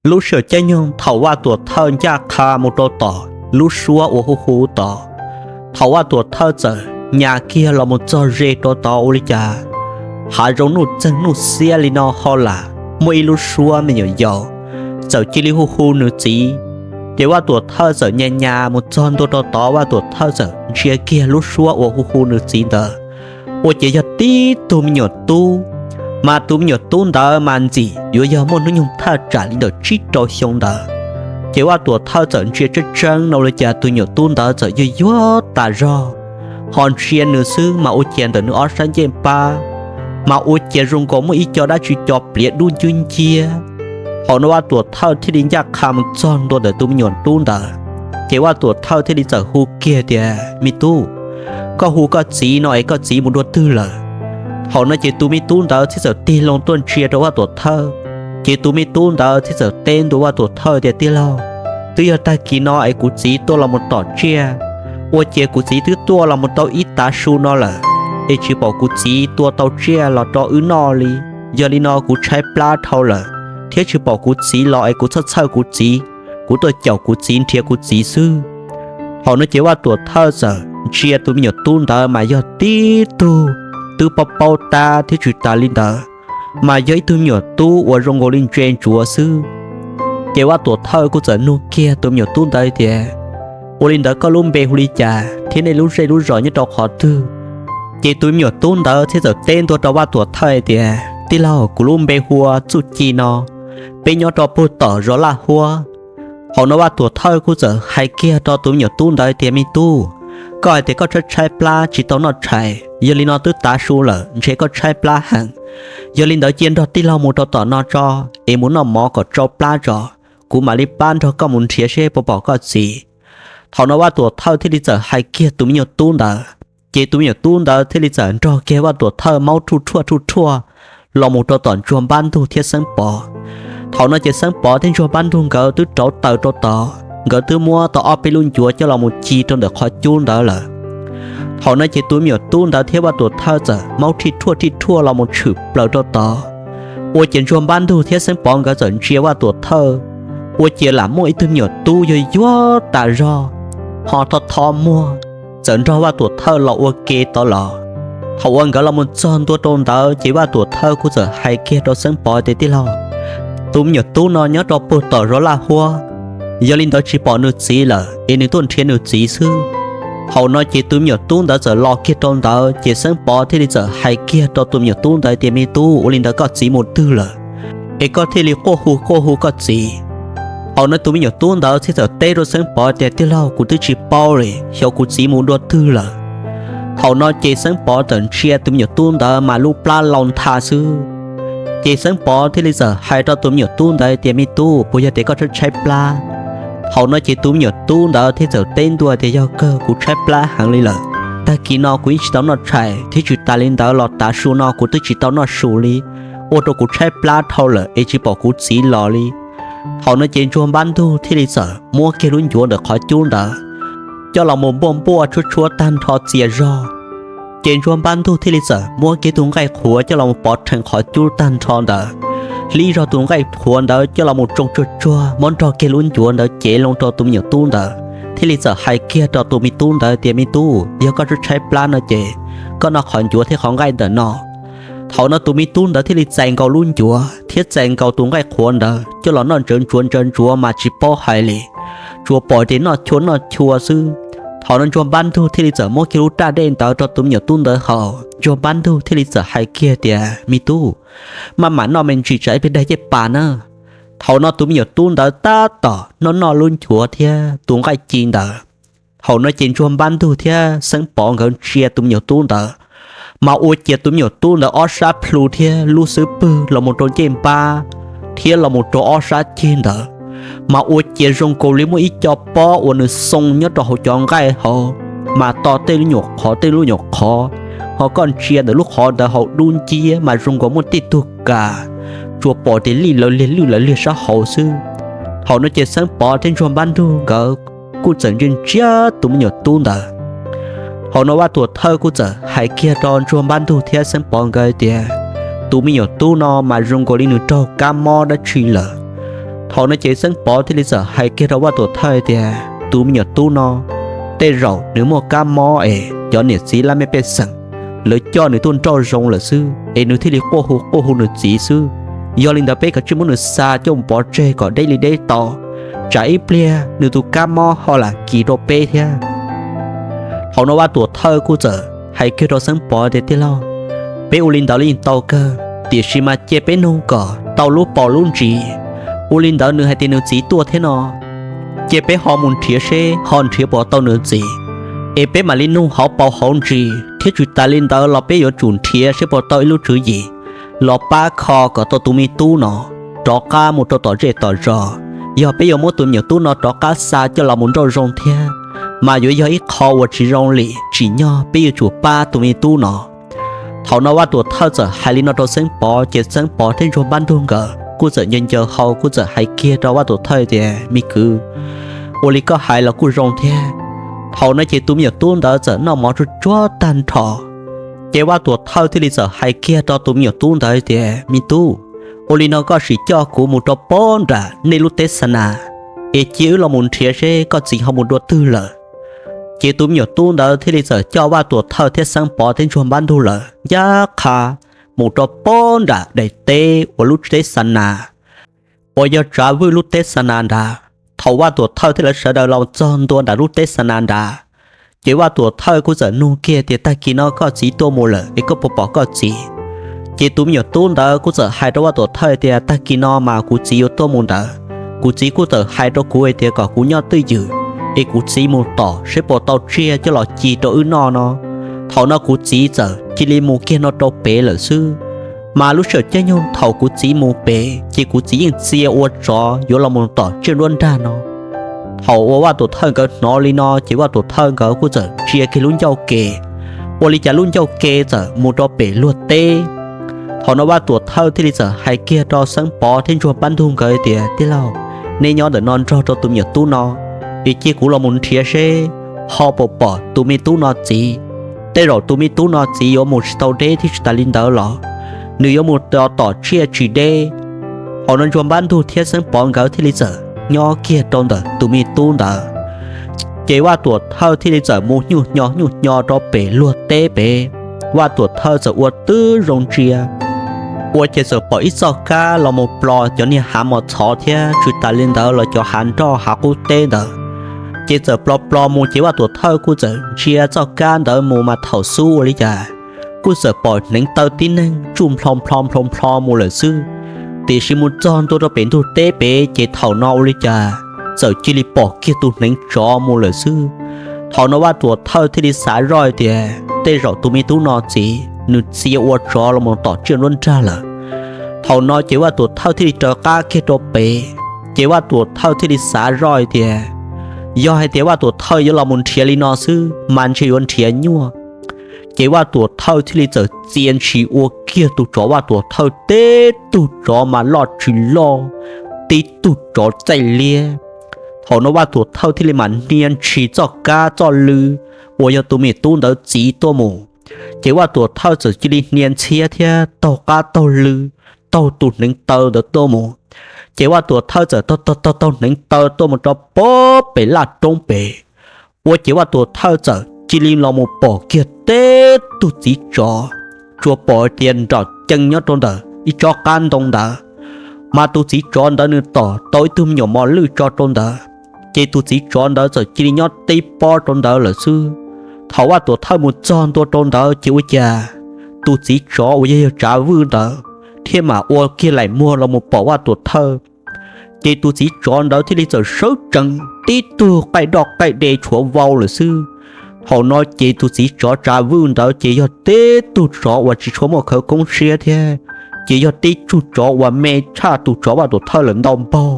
Lub sij hawm caij nyoog thaum Vaj Tuam Thawj ncaj qha mus rau tom lub suab uas hu hu tod, thaum Vaj Tuam Thawj txawm nyas kiag los mus txog ze rau tod ua li cas hav zoov nuj txeeg nuj xiab li no ho lam muaj ib lub suab me nyuam yaus txawm cia li hu hu nws txiv. Ces Vaj Tuam Thawj txawm nyas nyas mus txog ntua rau tod, Vaj Tuam Thawj txawm ntsia kiag lub suab uas hu hu nws txiv ntawd, ua ciav yog tib tug me nyuam tub, mas tus me nyuam tub ntawd mas ntxim yuav yog muaj hnub nyoog thaj tsam li ntawm tsib rau xyoo ntawd. Ces Vaj Tuam Thawj txawm ntsia tseeb tseeb no ua li cas tus nyuam tub ntawd txawm yuag yuag tas zog, ho ntsia nws xwb mas ua ciav ntawm nws ob sab ncej pab mas ua ciav zoo nkaus muaj ib co dab tsi co pliav dub ncwb nciab. Thaum no Vaj Tuam Thawj thiaj li ncaj qha mus txog ntua ntawm tus me nyuam tub ntawd, ces Vaj Tuam Thawj thiaj li txawm hu kiag tias, Me tub, koj hu koj txiv no es koj txiv mus dua twg lawm? Thaum no ces tus me tub ntawd thiaj txawm tig loo tuaj ntsia rau Vaj Tuam Thawj. Ces tus me tub ntawd thiaj txawm teb ntua Vaj Tuam Thawj tias, Tij laug, twb yog tag kis no es kuv txiv tuaj los mus tom tsiaj, ua ciav kuv txiv twb tuaj los mus tau ib tav su no lawm, es tsis pom kuv txiv tua tau tsiaj los rau wb noj li. Yog li no kuv tshaib plab dhau lawm, thiab tsis pom kuv txiv los es kuv txhawj txhawj kuv txiv, kuv tuaj caum kuv txiv nrhiav kuv txiv xwb. Thaum no ces Vaj Tuam Thawj txawm ntsia tus me nyuam tub ntawd mas yog tib tug twb paub paub tab thiab tsis tas li ntawd, mas yog ib tug me nyuam tub uas zoo nkaus li ntse ntsuav xwb. Ces Vaj Tuam Thawj kuj txawm nug kiag tus me nyuam tub ntawd tias, Ua li ntawd koj lub npe hu li cas thiab nej lub zej lub zos nyob rau qhov twg? Ces tus me nyuam tub ntawd thiaj txawm teb ntua rau Vaj Tuam Thawj hais tias, Tij laug, kuv lub npe hu ua Txuj Ci no, peb nyob rau puag tom zos Laj Huab. Thaum no Vaj Tuam Thawj kuj txawm hais kiag rau tus me nyuam tub ntawd tias, Me tub, koj hais tias koj tshaib tshaib plab tsis tau noj tshais, yog li no twb tav su lawm ntshe koj tshaib plab heev. Yog li ntawd cia nrog tij laug mus rau tom no tso, es mus noj mov kom tsau plab tso, kuv mam li pab nrog koj mus nrhiav seb puas pom koj txiv. Thaum no Vaj Tuam Thawj thiaj li txawm hais kiag tus me nyuam tub ntawd, ces tus me nyuam tub ntawd thiaj li txawm nrog kiag Vaj Tuam Thawj maub rhuj rhuaj rhuj rhuaj los mus rau tom Ntsuag Npab Ntug thiab Xeeb Pov. Thaum no ces Xeeb Pov thiab Ntsuag Npab Ntug nkawd twb rauv taws rau tod, nkawd twb muab tau ob peb lub ncuav coj los mus ci rau ntawm qhov cub ntawd lawm. Thaum no ces tus me nyuam tub ntawd thiab Vaj Tuam Thawj txawm maub rhij rhuaj rhij rhuaj los mus tshwm plaws rau tod, ua ciav Ntsuag Npab Ntug thiab Xeeb Pov nkawd txawm ntsia Vaj Tuam Thawj, ua ciav lam muaj ib tug me nyuam tub yuag yuag tas zog, ho tho tho muag, txawm nrog Vaj Tuam Thawj los ua ke tod los. Thaum uas nkawd los mus txog ntua rau ntawd ces Vaj Tuam Thawj kuj txawm hais kiag rau Xeeb Pov tias, Tij laug, tus me nyuam tub no nyob rau puag tom zos Laj Huab, yog li ntawd tsis pom nws txiv lawm es nws tuaj nrhiav nws txiv xwb. Thaum no ces tus me nyuam tub ntawd txawm los kiag rau ntawd ces Xeeb Pov thiaj li txawm hais kiag rau tus me nyuam tub ntawd tias, Me tub, ua li ntawd koj txiv mus twg lawm es koj thiaj li quaj hu quaj hu koj txiv? Thaum no tus me nyuam tub ntawd thiaj txawm teb rau Xeeb Pov tias, Tij laug, kuv twb tsis paub li, xyov kuv txiv mus dua twg lawm. Thaum no ces Xeeb Pov txawm ntsia tus me nyuam tub ntawd mas lub plab laus ntha xwb. Ces Xeeb Pov thiaj li txawm hais rau tus me nyuam tub ntawd tias, Me tub, puas yog tias koj tshaib tshaib plab? Thaum no ces tus me nyuam tub ntawd thiaj txawm teb ntua tias, Yog kawg, kuv tshaib plab heev li lawm. Tag kis no kuv yeej tsis tau noj tshais thiab tsis tas li ntawd los tav su no kuv twb tsis tau noj su li, ua rau kuv tshaib plab dhau lawm es tsis pom kuv txiv los li. Thaum no ces Ntsuag Npab Ntug thiaj li txawm muab kiag lub ncuav ntawm qhov cub ntawd coj los mus npuaj npuaj tshuab tshuab tag nrho txias zog. Ces Ntsuag Npab Ntug thiaj li txawm muab kiag tus nqaij qhuav coj los mus pov rhees qhov cub tag nrho ntawd, hlib zog tus nqaij qhuav ntawd coj los mus tsoo tsuag tsuag, muab nrog kiag lub ncuav ntawd cev loo rau tus me nyuam tub ntawd, thiaj li txawm hais kiag rau tus me tub ntawd tias, Me tub, yog koj tshaib tshaib plab no ces koj noj qhov ncuav thiab qhov nqaij ntawm no. Thaum no tus me tub ntawd thiaj li txais nkaus lub ncuav thiab txais nkaus tus nqaij qhuav ntawd coj los noj ntsawv ntsuav ntsawv ntsuav mas tsis paub hais li, tsuas pom tias noj chua noj chua xwb. Thaum no Ntsuag Npab Ntug thiaj li txawm muab kiag lub raj dej ntawd rau tus me nyuam tub ntawd haus, Ntsuag Npab Ntug thiaj li txawm hais kiag tias, Me tub, maj mam noj me ntsis tsam ib pliag daig cej pas na. Thaum no tus me nyuam tub ntawd tab tom noj noj lub ncuav thiab tus nqaij ci ntawd. Thaum no ces Ntsuag Npab Ntug thiab Xeeb Pov nkawd ntsia tus me nyuam tub ntawd, mas ua ciav tus me nyuam tub ntawd ob sab plhu thiab lub xub pwg los mus rau ncej npab thiab los mus rau ob sab ceg ntawd, mas ua ciav zoo nkaus li muaj ib co pob uas nws xoo nyob rau hauv cov nqaij hauv, mas to tej lub nyuam qhov tej lub nyuam qhov, ho koj ntsia ntawm lub qhov ntawd hauv dub nciab mas zoo nkaus muaj tej tug kas, tsuas pom tias lwj lawv liag lwj lawv liag sab hauv xwb. Thaum no ces Xeeb Pov thiab Ntsuag Npab Ntug nkawd kuj txawm ntsia ntsia tus me nyuam tub ntawd. Thaum no Vaj Tuam Thawj kuj txawm hais kiag rau Ntsuag Npab Ntug thiab Xeeb Pov nkawd tias, Tus me nyuam tub no mas zoo nkaus li nws raug kab mob dab tsi lawm. Thaum no ces Xeeb Pov thiaj li txawm hais kiag rau Vaj Tuam Thawj tias, tus me nyuam tub no tej zaum nws muaj kab mob es cov niam txiv laj mej pej xeem lawv coj nws tuaj nrauj zoo lawm xwb es nws thiaj li quaj hu quaj hu nws txiv xwb. Yog li ntawd peb kav tsij muab nws xa coj mus pov tseg kom deb li deb tau, tsam ib pliag nws tus kab mob ho lam kis rau peb thiab. Thaum no Vaj Tuam Thawj kuj txawm hais kiag rau Xeeb Pov tias, tij laug, peb ua li ntawd los yeej tau kawg, tiam sis mas cia peb nug kom tau lub paus lub ntsis, ua li ntawd nws hais tias nws txiv tuaj thiab no, cia peb ho mus nrhiav seb ho nrhiav puas tau nws txiv, es peb mam li nug hauv paus hauv ntsis thiab tsis tas li ntawd los peb yuav tsum nrhiav seb puas tau ib lub tswv yim los pab kho kom tau tus me tub no rov qab mus rau tom zej tom zos. Yog peb yuav muab tus me nyuam tub no rov qab xa coj los mus nrauj zoo thiab, mas yuav yog ib qho uas tsis zoo li tsim nyog peb yuav tsum pab tus me tub no. Thaum no Vaj Tuam Thawj txawm hais li no rau Xeeb Pov ces Xeeb Pov thiab Ntsuag Npab Ntug nkawd kuj txawm ncaws ncaws hau kuj txawm hais kiag rau Vaj Tuam Thawj tias, me kwv, ua li koj hais los kuj zoo thiab. Thaum no ces tus me nyuam tub ntawd txawm noj mov tsuag tsuag tag nrho, ces Vaj Tuam Thawj thiaj li txawm hais kiag rau tus me nyuam tub ntawd tias, me tub, ua li no koj sim coj kuv mus rau pob nram nej lub teb xa nas, es cia wb los mus nrhiav seb koj txiv ho mus dua twg lawm. Ces tus me nyuam tub ntawd thiaj li txawm coj Vaj Tuam Thawj thiab Xeeb Pov thiab Ntsuag Npab Ntug lawm ncaj qha mus rau pob nram daim teb uas lub teb xa nas uas yog Tsav Vwj lub teb xa nas nrad. Thaum Vaj Tuam Thawj thiab lawv sawv daws los txog ntua nram lub teb xa nas nrad, ces Vaj Tuam Thawj kuj txawm nug kiag tias, tag kis no koj txiv tuaj mus lawm es koj puas pom koj txiv? Ces tus me nyuam tub ntawd kuj txawm hais rau Vaj Tuam Thawj tias, tag kis no mas kuv txiv yuav tuaj mus ntawd. Kuv txiv kuj txawm hais rau kuv hais tias kom kuv nyob twj ywm es kuv txiv mus tom seb puas tau tsiaj coj los ci rau wb noj no. Thaum no kuv txiv txawm cia li mus kiag no rau pem lawm xwb. Mas lub sij hawm caij nyoog thaum kuv txiv mus pem ces kuv txiv yeej txia ua tsov yuav los mus tom tsiaj nruab nrag no. Thaum uas Vaj Tuam Thawj nkawd hnov li no ces Vaj Tuam Thawj nkawd kuj txawm ntsia kiag lub ncauj ke, ua li cas lub ncauj ke txawm mus rau pem luag teb. Thaum no Vaj Tuam Thawj thiaj li txawm hais kiag rau Xeeb Pov thiab Ntsuag Npab Ntug nkawd tias, tij laug, nej nyob ntawm no nrog rau tus me nyuam tub no, es cia kuv los mus nrhiav seb ho puas pom tus me tub no txiv. Tej zaum tus me tub no txiv yuav mus tsis tau deb thiab tsis tas li ntawd los nws yuav mus tom tsiaj tsis deb. Thaum no Ntsuag Npab Ntug thiab Xeeb Pov nkawd thiaj li txawm nyob kiag rau ntawm tus me tub ntawd. Ces Vaj Tuam Thawj thiaj li txawm mus nyuj hnyo nyuj hnyo rau pem luag teb pem. Vaj Tuam Thawj txawm ua twb zoo ntsia, ua ces txawm pom ib txoj kab los mus plo cov niag hav mos txhov thiab tsis tas li ntawd los cov hav nroj hav qub teb ntawd. Ces txawm plo plo mus ces Vaj Tuam Thawj kuj txawm ntsia txoj kab ntawd mus mas thaum xub ua li cas kuj txawm pom hneev taw tib neeg tsuj nplho nplho nplho nplho mus lawm xwb. Tiam sis mus txog ntua rau pem ntug teb pem ces thaum no ua li cas txawm cia li pom kiag tus hneev tsov mus lawm xwb. Thaum no Vaj Tuam Thawj thiaj li xav zoj tias tej zaum tus me tub no txiv nws txia ua tsov los mus tom tsiaj nruab nrag lawm. Thaum no ces Vaj Tuam Thawj thiaj li raws qab kiag rau pem. Ces Vaj Tuam Thawj thiaj li xav zoj tias yog hais tias Vaj Tuam Thawj yuav los mus nrhiav li no xwb mas ntshe yuav nrhiav nyuaj. Ces Vaj Tuam Thawj thiaj li txawm txia ntshis ua kiag tus tsov Vaj Tuam Thawj tib tug tsov mas loj tsis loj, tib tug tsov txaij liab. Thaum no Vaj Tuam Thawj thiaj li mam hnia ntshis txoj kab txoj lw uas yog tus me tub ntawd txiv tuaj mus. Ces Vaj Tuam Thawj txawm cia li hnia ntxhiab thiab taug qab taug lw, taug tus hneev taw ntawd tuaj mus. Ces Vaj Tuam Thawj txawm taug taug taug hneev taw tuaj mus rau pob pem laj roob pem. Ua ces Vaj Tuam Thawj txawm cia li los mus pom kiag tib tug txiv tsov, tsuas pom tias nram cees nyob rau ntawm ib tsob qab ntoo ntawd. Mas tus txiv tsov ntawd nws tom tau ib tug me nyuam mos lwj tso rau ntawd, ces tus txiv tsov ntawd txawm cia li nyob tib pob rau ntawd lawm xwb. Thaum Vaj Tuam Thawj mus txog ntua rau ntawd ces ua cas tus txiv tsov uas yog yawg Tsav Vwj ntawd thiaj mam ua kiag laim muag los mus pom Vaj Tuam Thawj. Ces tus txiv tsov ntawd thiaj li txawm sawv tsees tib tug qaij doj qaij de tshuav vau lawm xwb. Thaum no ces tus txiv tsov Tsav Vwj ntawd ces yog tib tug tsov uas tsis tshua muaj khawv koob siab thiab, ces yog tib tug tsov uas me tshaj tus tsov Vaj Tuam Thawj lawm ntau npaug.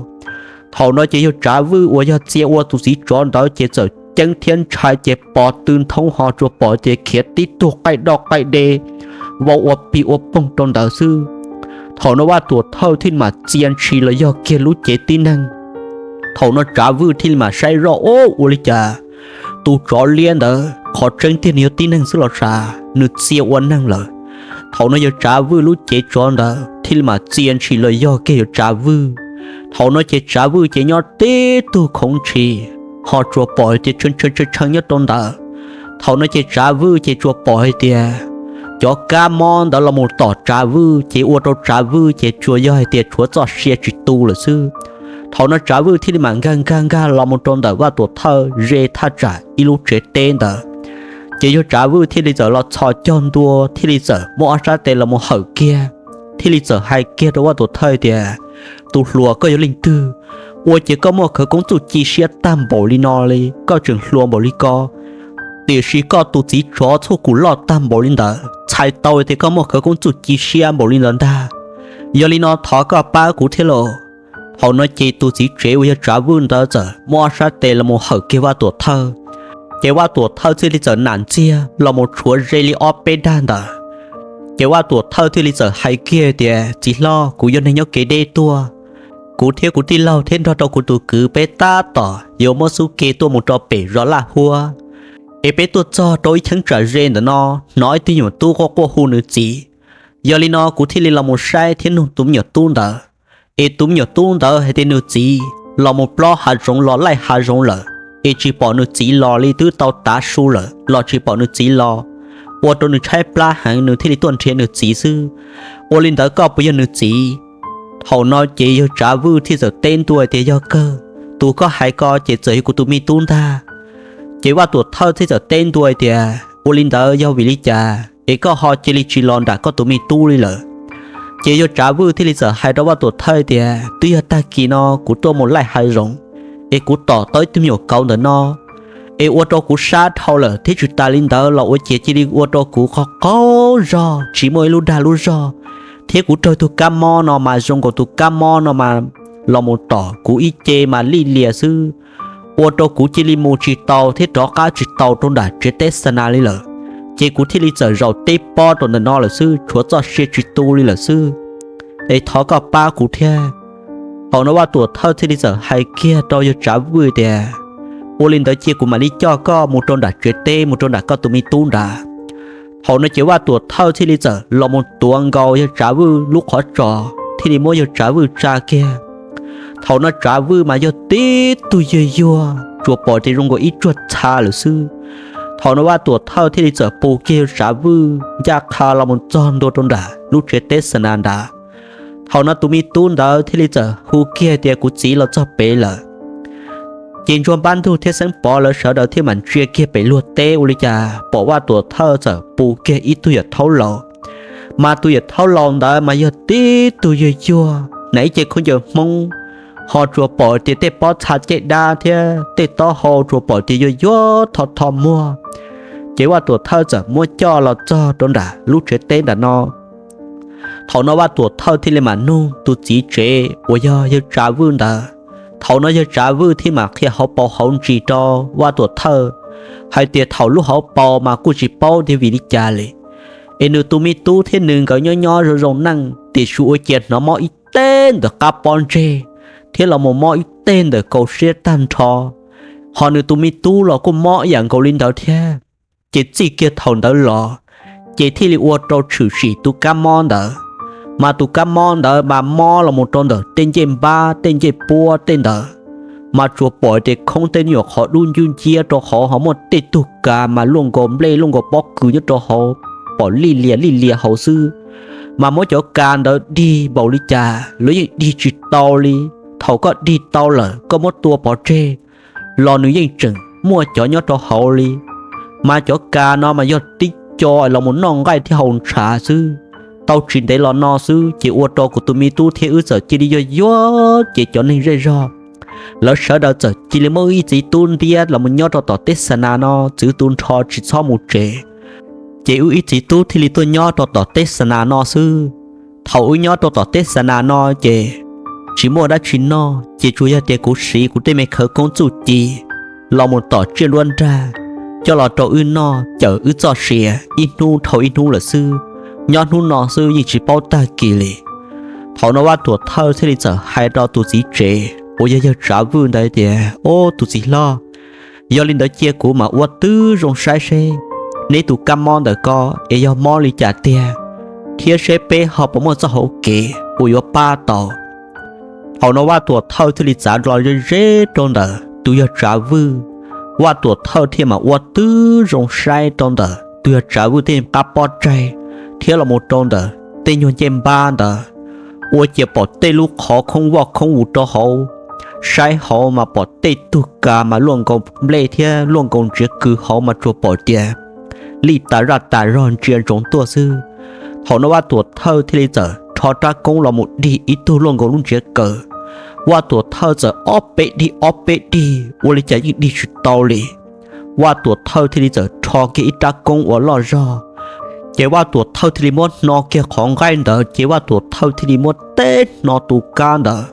Thaum no ces yawg Tsav Vwj uas yog txia ua tus txiv tsov ntawd ces txawm ceeb thiab ntshai ces pov tw nthoob ho tsuas pom tias khiav tib tug qaij doj qaij de vau ua pig ua poog rau ntawd xwb. Thaum no Vaj Tuam Thawj thiaj li mam txia ntshis los yog kiag lub cev tib neeg. Thaum no Tsav Vwj thiaj li mam saib zoj, ua li cas tus tsov liab ntawd qhov tseeb tiag nws yog tib neeg xwb los sav, nws txia ua neeg lawm. Thaum no yawg Tsav Vwj lub cev tsov ntawd thiaj li mam txia ntshis los yog kiag yawg Tsav Vwj. Thaum no ces Tsav Vwj ces nyob tib tug khoov ntshis, ho tsuas pom hais tias tshee tshee tshee nyob rau ntawd. Thaum no ces Tsav Vwj ces tsuas pom hais tias cov kab mob ntawd los mus tom Tsav Vwj ces ua rau Tsav Vwj ces tsuas yog hais tias tshuav txoj sia tsis tu lawm xwb. Thaum no Tsav Vwj thiaj li mam nkag nkag nkag los mus rau ntawm Vaj Tuam Thawj ze thaj tsam ib lub tsev teb ntawd. Ces yawg Tsav Vwj thiaj li txawm los txhos caug ntua thiaj li txawm muab ob sab tes los mus hawm kiag, thiaj li txawm hais kiag rau Vaj Tuam Thawj tias, Tus hluas, koj yog leej twg? Ua cas koj muaj khawv koob txuj ci siab tag npaum li no li, koj tseem hluas npaum li ko, tiam sis koj tus txiv tsov txhua kum loj tag npaum li ntawd, txhais tau tias koj muaj khawv koob txuj ci siab npaum li ntawd ntag. Yog li no thov koj pab kuv thiab lauj. Thaum no ces tus txiv tsev uas yog Tsav Vwj ntawd txawm muab ob sab tes los mus hawm kiag Vaj Tuam Thawj, ces Vaj Tuam Thawj thiaj li txawm nam ntxiag los mus tshuav ze li ob peb dag ntawd. Ces Vaj Tuam Thawj thiaj li txawm hais kiag tias, Txiv hlob, kuv yog neeg nyob kev deb tuaj, kuv thiab kuv tij laug thiab nrog rau kuv tus kwv peb tab tom yuav muab xub ke tuaj mus rau pem zos Laj Huab, es peb tuaj txog rau ib cheeb tsam ze ntawm no, hnov ib tug nyuam tub quaj quaj hu nws txiv. Yog li no kuv thiaj li los mus saib thiab nug tus me nyuam tub ntawd, es tus me nyuam tub ntawd hais tias nws txiv los mus plob hav zoov los laij hav zoov lawm, es tsis pom nws txiv los li, twb tau tav su lawm los tsis pom nws txiv los, ua rau nws tshaib plab heev, nws thiaj li tuaj nrhiav nws txiv xwb. Ua li ntawd koj puas yog nws txiv? Thaum no ces yawg Tsav Vwj thiaj txawm teb ntua tias, Yog kawg, tus koj hais ko ces txawm yog kuv tus me tub ntag. Ces Vaj Tuam Thawj thiaj txawm teb ntua tias, Ua li ntawd yog vim li cas es koj ho cia li tsis los nram koj tus me tub li lawm? Ces yawg Tsav Vwj thiaj li txawm hais rau Vaj Tuam Thawj tias, Twb yog tag kis no kuv tuaj mus laij hav zoov, es kuv tom tau ib tug me nyuam kauv ntawm no, es ua rau kuv sab dhau lawm, thiab tsis tas li ntawd los ua ciav cia li ua rau kuv qaug qaug zog, tsis muaj ib lub dag lub zog, thiab kuv raug tug kab mob no mas zoo nkaus tus kab mob no mas los mus tom kuv ib ce mas lij lias xwb, ua rau kuv cia li mus tsis tau thiab rov qab tsis tau rau nram tsev teb xa nas li lawm. Ces kuv thiaj li txawm zaum teb pob rau ntawm no lawm xwb, tshuav txoj sia tsis tu li lawm xwb, es thov koj pab kuv thiab. Thaum no Vaj Tuam Thawj thiaj li txawm hais kiag rau yawg Tsav Vwj tias, Ua li ntawd cia kuv mam li coj koj mus rau nram tsev teb, mus rau nram koj tus me tub nrad. Thaum no ces Vaj Tuam Thawj thiaj li txawm los mus tuav nkaus yawg Tsav Vwj lub qhov tsos, thiaj li muab yawg Tsav Vwj tsa kiag. Thaum no Tsav Vwj mas yog tib tug yuag yuag, tsuas pom tias zoo nkaus ib tsuag txha lawm xwb. Thaum no Vaj Tuam Thawj thiaj li txawm pus kiag yawg Tsav Vwj ncaj qha los mus txog ntua rau nram lub tsev teb xa nas nrad. Thaum no tus me tub ntawd thiaj li txawm hu kiag tias, Kuv txiv los txog pem lawm. Ces Ntsuag Npab Ntug thiab Xeeb Pov lawv sawv daws thiaj mam ntsia kiag pem luag teb ua li cas pom Vaj Tuam Thawj txawm pus kiag ib tug yawm thaub laus. Mas tus yawm thaub laus ntawd mas yog tib tug yuag yuag, hnav ib ce khaub ncaws Hmoob, ho tsuas pom tias tej pob txha caj dab thiab tej taub hau tsuas pom tias yuag yuag tho tho muag. Ces Vaj Tuam Thawj txawm muab coj los txog rau nram lub tsev teb nram no. Thaum no Vaj Tuam Thawj thiaj li mam nug tus txiv tsev uas yog yawg Tsav Vwj ntawd. Thaum no yawg Tsav Vwj thiaj mam qhia hauv paus hauv ntsis rau Vaj Tuam Thawj hais tias thaum lub hauv paus mas kuj tsis paub tias vim li cas li, es nws tus me tub thiab nws nkawd nyob nyob zoo zoo neej tiam sis ua cas hnov mob ib teg ntawm qab pob ntseg, thiab los mus mob ib teg ntawm kaus siab tag nrho, ho nws tus me tub los kuj mob ib yam nkaus li ntawd thiab. Ces txij kiag thaum ntawd los, ces thiaj li ua rau tshwm sim tus kab mob ntawd. Mas tus kab mob ntawd mas mob los mus rau ntawm tej ncej npab tej ncej puab tej ntawd, mas tsuas pom tias khoob tej nyuam qhov dub ncwb nciab rau hauv, ho muaj tej tug kas mas luaj nkaus nplej luaj nkaus pob kws nyob rau hauv, pom lij lias lij lias hauv xwb. Mas muab cov kas ntawd dig npaum li cas los yeej dig tsis tau li. Thaum koj dig tau lawm koj muab tua pov tseg los nws yeej tseem muaj cov nyob rau hauv li. Mas cov kas no mas yog tib co los mus noj nqaij thiab haus ntshav xwb. Tau tsis ntev los no xwb ces ua rau kuv tus me tub thiab wb txawm cia li yuag yuag, ces cov neeg zej zog lawv sawv daws txawm cia li muab wb ib txiv tub ntiab los mus nyob rau tom teb xa nas no txwv tu nrho tsis txhob mus tsev. Ces wb ib txiv tub thiaj li tuaj nyob rau tom teb xa nas no xwb. Thaum wb nyob rau tom teb xa nas no ces tsis muaj dab tsi noj, ces tsuas yog tias kuv siv kuv tej me khawv koob txuj ci los mus tom tsiaj nruab nrag coj los rau wb noj cawm wb txoj sia ib hnub dhau ib hnub lawm xwb. Nyob hnub no xwb yeej tsis paub tag kis li. Thaum no Vaj Tuam Thawj thiaj li txawm hais rau tus txiv tsev uas yog yawg Tsav Vwj ntawd tias, Ob, tus txiv hlob, yog li ntawd cia kuv mam ua tib zoo saib seb neb tus kab mob ntawm ko es yog mob li cas tiag, thiab seb peb ho puas muaj txoj hauv kev uas yuav pab tau. Thaum no Vaj Tuam Thawj thiaj li txav los ze ze rau ntawm tus yawg Tsav Vwj. Vaj Tuam Thawj thiaj mam ua tib zoo saib rau ntawm tus yawg Tsav Vwj tej qab pob tsaig thiab los mus rau ntawm tej nyuag ncej npab ntawd, ua cas pom tej lub qhov khoob voj khoob vus rau hauv. Saib hauv mas pom tej tug kas mas luaj nkaus nplej thiab luaj nkaus ntsiav kws, hauv mas tsuas pom tias lij tas zaj tas zog ntsia ntsoov tuaj xwb. Thaum no Vaj Tuam Thawj thiaj li txawm rho rab koob los mus dig ib tug luaj nkaus lub ntsiav kws. Vaj Tuam Thawj txawm ob peb dig ob peb dig ua li cas yeej dig tsis tau li. Vaj Tuam Thawj thiaj li txawm rho kiag ib rab koob uas loj zog, ces Vaj Tuam Thawj thiaj li muab hno kiag qhov nqaij ntawd, ces Vaj Tuam Thawj thiaj li muab teb hno tus kas ntawd.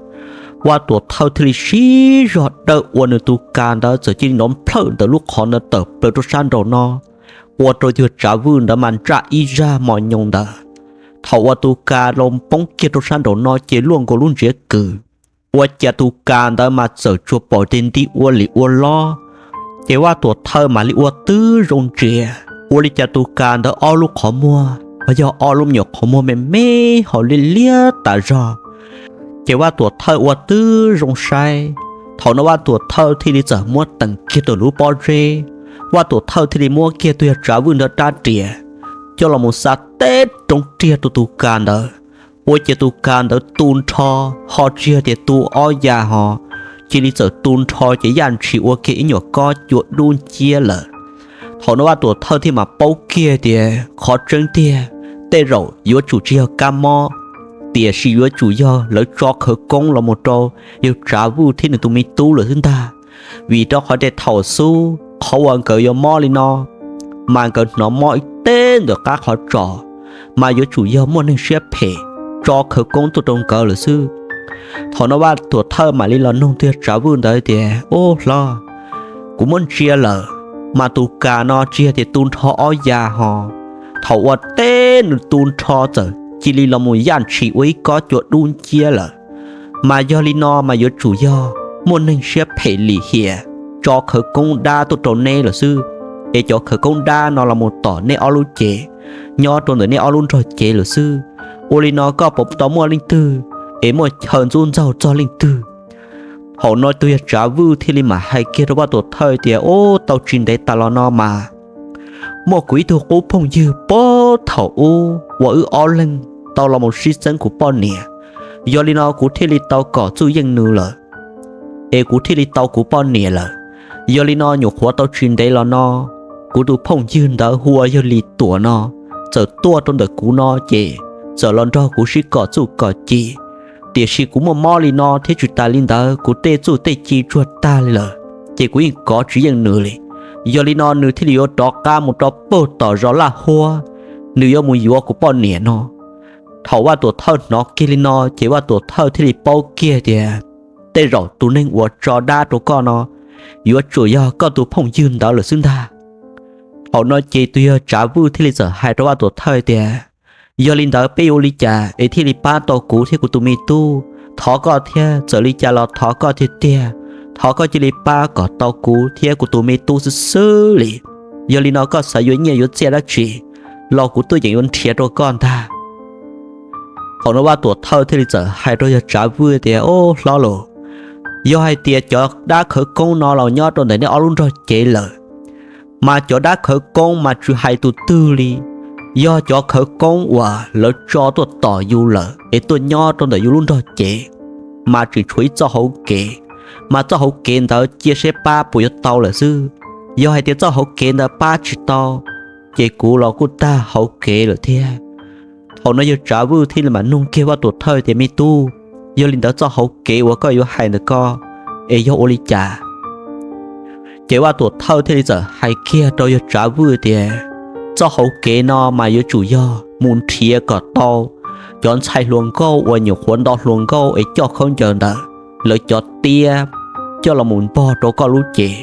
Vaj Tuam Thawj thiaj li siv zog dawj ua nws tus kas ntawd txawm cia li nrov nplhawj ntawm lub qhov ntawd tawm plaws rau sab nraum no, ua rau yawg Tsav Vwj ntawd mas ntsaj ib zaj mos nyoos ntawd. Thaum uas tus kas los poob kiag rau sab nraum no ces luaj nkaus lub ntsiav kws, ua cas tus kas ntawd mas txawm tsuas pom tias nti ua lim ua lob. Ces Vaj Tuam Thawj mam li ua tib zoo ntsia, ua li cas tus kas ntawd ob lub qhov muag ho yog ob lub me nyuam qhov muag me me ho liab liab tas zog. Ces Vaj Tuam Thawj ua tib zoo saib, thaum no Vaj Tuam Thawj thiaj li txawm muab teem kiag tus lub pob zeb. Vaj Tuam Thawj thiaj li muab kiag tus yawg Tsav Vwj ntawd rab riam coj los mus xa teb roob riag rau tus kas ntawd. Ua cas tus kas ntawd tu nrho, ho tsis yog tias tu ob ya ho, cia li txawm tu nrho ces yaj ntshis ua kiag ib nyuam kob cua dub nciab lawm. Thaum no Vaj Tuam Thawj thiaj mam paub kiag tias qhov tseeb tiag tej zaum yuav tsum tsis yog kab mob, tiam sis yuav tsum yog lawv tso khawv koob los mus rau yawg Tsav Vwj thiab nws tus me tub lawm xwb ntag. Vim rau qhov tias thaum xub qhov uas nkawd yuav mob li no, mas nkawd hnov mob ib teb ntawm qab qhov tsos, mas yuav tsum yog muaj neeg siab phem tso khawv koob tuaj rau nkawd lawm xwb. Thaum no Vaj Tuam Thawj mam li los nug tus yawg Tsav Vwj ntawd tias, Ub hlob, kuv muab ntsia lawm, mas tus kas no tsis yog tias tu nrho ob ya ho, thaum ua teb nws tu nrho txawm cia li los mus yaj ntshis ua ib kob cua dub nciab lawm. Mas yog li no mas yuav tsum yog muaj neeg siab phem lim hiam tso khawv koob dab tuaj rau neb lawm xwb, es cov khawv koob dab no los mus tom neb ob lub cev, nyob rau ntawm neb ob lub nrog cev lawm xwb. Ua li no koj puas tau muaj leej twg es muaj chaw ntxub ntxaug txog leej twg? Thaum no tus yawg Tsav Vwj thiaj li mam hais kiag rau Vaj Tuam Thawj tias, Ub, tau tsis ntev tas los no mas muaj kuv ib tug qub phooj ywg puag thaum ub uas wb ob leeg tau los mus sib txeeb kuv poj niam, yog li no kuv thiaj li tau kom txuj yeej nws lawm, es kuv thiaj li tau kuv poj niam lawm. Yog li no nyuam qhuav tau tsis ntev los no, kuv tus phooj ywg ntawd hu ua yog Lis Tuam no txawm tuaj rau ntawm kuv no ces txawm los nrog kuv sib kom txuj kom ci, tiam sis kuv muaj mob li no thiab tsis tas li ntawd kuv tej txuj tej ci tsuag tag li lawm, ces kuv yeej kov tsis yeej nws li. Yog li no nws thiaj li yuav rov qab mus rau puag tom zos Laj Huab, nws yuav mus yuav kuv poj niam no. Thaum Vaj Tuam Thawj hnov kiag li no ces Vaj Tuam Thawj thiaj li paub kiag tias tej zaum tus neeg uas tso dab rau koj no yuav tsum yog koj tus phooj ywg ntawd lawm xwb ntag. Thaum no ces tus yawg Tsav Vwj thiaj li txawm hais rau Vaj Tuam Thawj tias, Yog li ntawd peb yuav ua li cas es thiaj li pab tau kuv thiab kuv tus me tub? Thov koj thiab, txawm li cas los thov koj tiag tiag, thov koj cia li pab kom tau kuv thiab kuv tus me tub xwb xwb li. Yog li no koj xav yuav nyiaj yuav txiaj dab tsi los kuv tuaj yeem yuav nrhiav rau koj ntag. Thaum no Vaj Tuam Thawj thiaj li txawm hais rau yawg Tsav Vwj tias, Ub hlob los, yog hais tias cov dab khawv koob no los nyob rau ntawm neb ob lub nrog cev lawm, mas cov dab khawv koob mas tsis hais tus twg li, yog cov khawv koob uas lawv tso tuaj tom yus lawm es tuaj nyob rau ntawm yus lub nrog cev, mas tseem tshuav ib txoj hauv kev, mas txoj hauv kev ntawd cia seb pab puas yuav tau lawm xwb. Yog hais tias txoj hauv kev ntawd pab tsis tau, ces kuv los kuj tag hauv kev lawm thiab. Thaum no yawg Tsav Vwj thiaj li mam nug kiag Vaj Tuam Thawj tias, Me tub, yog li ntawd txoj hauv kev uas koj yuav hais ntawm ko es yog ua li cas? Ces Vaj Tuam Thawj thiaj li txawm hais kiag rau yawg Tsav Vwj tias, Txoj hauv kev no mas yuav tsum yog mus nrhiav kom tau cov ntxhais hluas nkauj uas nyuam qhuav nto hluas nkauj es coj khaub ncaws ntawd, lawv cov tiab coj los mus npog rau koj lub cev,